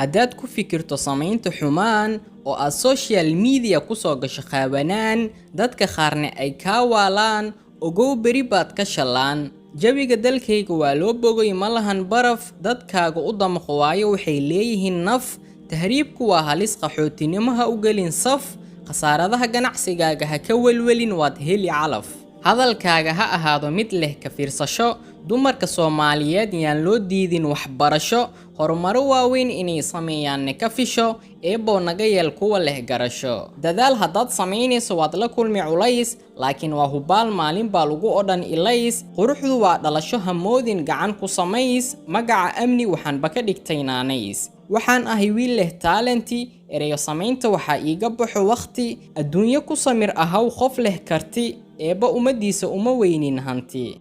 Haddaad ku fikirto samaynta xumaan oo aad social media ku soo gasho qaawanaan, dadka qaarna ay kaa waalaan, ogow, beri baad ka shallaan. Jawiga dalkayga waa loo bogay, ma lahan baraf. Dadkaaga u damqo, waayo waxay leeyihiin naf. Tahriibku waa halis, qaxootinimo ha u gelin saf. Khasaaradaha ganacsigaaga ha ka welwelin, waad heli calaf. Hadalkaaga ha ahaado mid leh ka fiirsasho. Dumarka Soomaaliyeed yaan loo diidin waxbarasho, horumaro waaweyn inay sameeyaanne ka fisho. Eebbow, naga yeel kuwa leh garasho. Dadaal haddaad samaynayso, waad la kulmi culays, laakiin waa hubaal maalin baa lagu odhan ilays. Quruxdu waa dhalasho, hamoodin gacan ku samays. Magaca Amni waxaanba ka dhigtay naanays. Waxaan ahay wiil leh talent, ereyo samaynta waxaa iiga baxo wakhti. Adduunyo ku samir, ahaw qof leh karti. Eebba ummaddiisa uma weynin hanti.